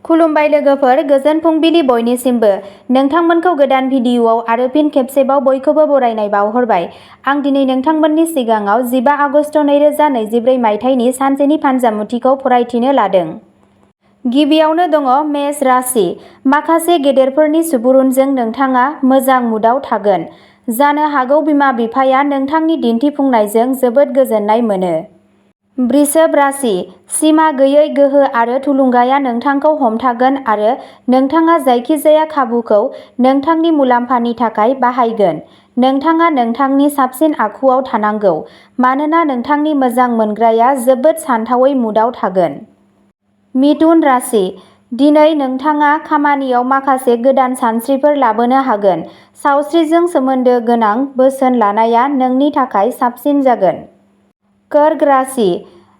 खुलुमबाय लोगोफोर, गोजोन फुंबिलि बयनिसिमबो। नोंथांमोनखौ गोदान भिडिअ'आव आरो फिन खेबसेबाव बयखौबो बरायनाय बावहरबाय। आं दिनै नोंथांमोननि सिगाङाव 15 आगस्ट 2024 मायथाइनि सानसेनि फानजामुथिखौ फरायथिनो लादों। गिबियावनो दङ मेष राशि। माखासे गेदेरफोरनि सुबुरुनजों नोंथाङा मोजां मुडआव थागोन। जानो हागौ बिमा-बिफाया नोंथांनि दिन्थिफुंनायजों जोबोद गोजोननाय मोनो। वृषभ राशि। सिमा गैयै गोहो आरो थुलुंगाया नोंथांखौ हमथागोन आरो नोंथाङा जायखिजाया खाबुखौ नोंथांनि मुलाम्फानि थाखाय बाहायगोन। नोंथाङा नोंथांनि साबसिन आखुआव थानांगौ मानोना नोंथांनि मोजां मोनग्राया जोबोद सानथावै मुडआव थागोन। मिथुन राशि। दिनै नोंथाङा खामानियाव माखासे गोदान सानस्रिफोर लाबोनो हागोन। सावस्रिजों सोमोन्दो गोनां बोसोन लानाया नोंनि थाखाय साबसिन जागोन। कर्क राशि।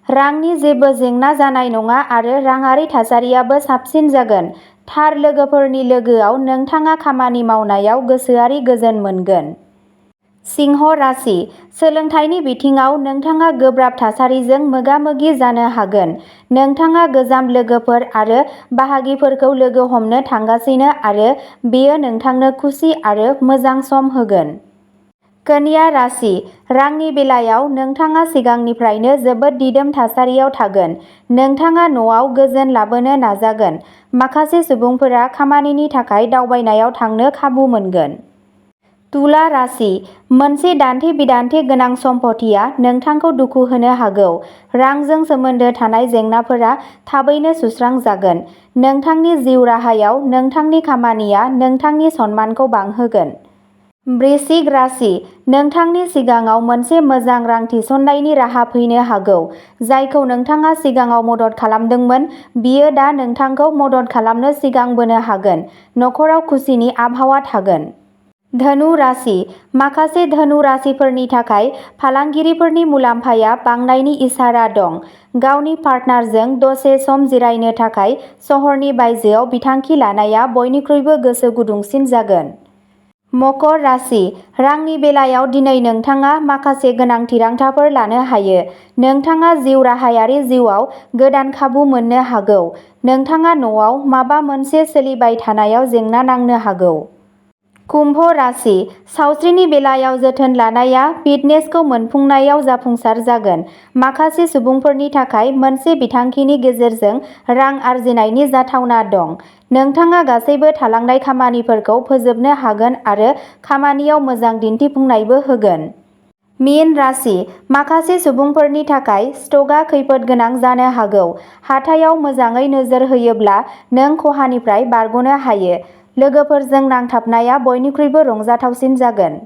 रांनि जेबो जेंना जानाय नङा आरो राङारि थासारियाबो साबसिन जागोन। थार लोगोफोरनि लोगोआव नोंथाङा खामानि मावनायाव गोसोआरि गोजोन मोनगोन। सिंह राशि। सोलोंथाइनि बिथिङाव नोंथाङा गोब्राब थासारिजों मोगा-मोगि जानो हागोन। नोंथाङा गोजाम लोगोफोर आरो बाहागिफोरखौ लोगो हमनो थांगासिनो आरो बेयो नोंथांनो खुसि आरो मोजां सम होगोन। कन्या राशि। रांनि बेलायाव नोंथाङा सिगांनिफ्रायनो जोबोद दिदोम थासारियाव थागोन। नोंथाङा न'आव गोजोन लाबोनो नाजागोन। माखासे सुबुंफोरा खामानिनि थाखाय दावबायनायाव थांनो खाबु मोनगोन। तुला राशि। मोनसे दान्थे-बिदान्थे गोनां सम्पथिया नोंथांखौ दुखु होनो हागौ। रांजों सोमोन्दो थानाय जेंनाफोरा थाबैनो सुस्रांजागोन। नोंथांनि जिउ राहायाव नोंथांनि खामानिया नोंथांनि सनमानखौ बांहोगोन। वृश्चिक राशि। नोंथांनि सिगाङाव मोनसे मोजां रां थिसननायनि राहा फैनो हागौ। जायखौ नोंथाङा सिगाङाव मदद खालामदोंमोन बियो दा नोंथांखौ मदद खालामनो सिगांबोनो हागोन। नखराव खुसिनि आबहावा थागोन। धनु राशि। माखासे धनु राशिफोरनि थाखाय फालांगिरिफोरनि मुलाम्फाया बांनायनि इसारा दं। गावनि पार्टनारजों दसे सम जिरायनो थाखाय सहरनि बायजोआव बिथांखि लानाया बयनिख्रुइबो गोसो गुदुंसिन जागोन। मकर राशि। रांनि बेलायाव दिनै नोंथाङा माखासे गोनां थिरांथाफोर लानो हायो। नोंथाङा जिउ राहायारि जिउआव गोदान खाबु मोननो हागौ। नोंथाङा न'आव माबा मोनसे सोलिबाय थानायाव जेंना नांनो हागौ। कुम्भ राशि। सावस्रिनि बेलायाव जोथोन लानाया फिटनेसखौ मोनफुंनायाव जाफुंसार जागोन। माखासे सुबुंफोरनि थाखाय मोनसे बिथांखिनि गेजेरजों रां आर्जिनायनि जाथावना दं। नोंथाङा गासैबो थालांनाय खामानिफोरखौ फोजोबनो हागोन आरो खामानियाव मोजां दिन्थिफुंनायबो होगोन। मीन राशि। माखासे सुबुंफोरनि थाखाय स्टकआ खैफोद गोनां जानो हागौ। हाथायाव मोजाङै नोजोर होयोब्ला नों खहानिफ्राय बारग'नो हायो। लोगोफोरजों नांथाबनाया बयनिख्रुइबो रंजाथावसिन जागोन।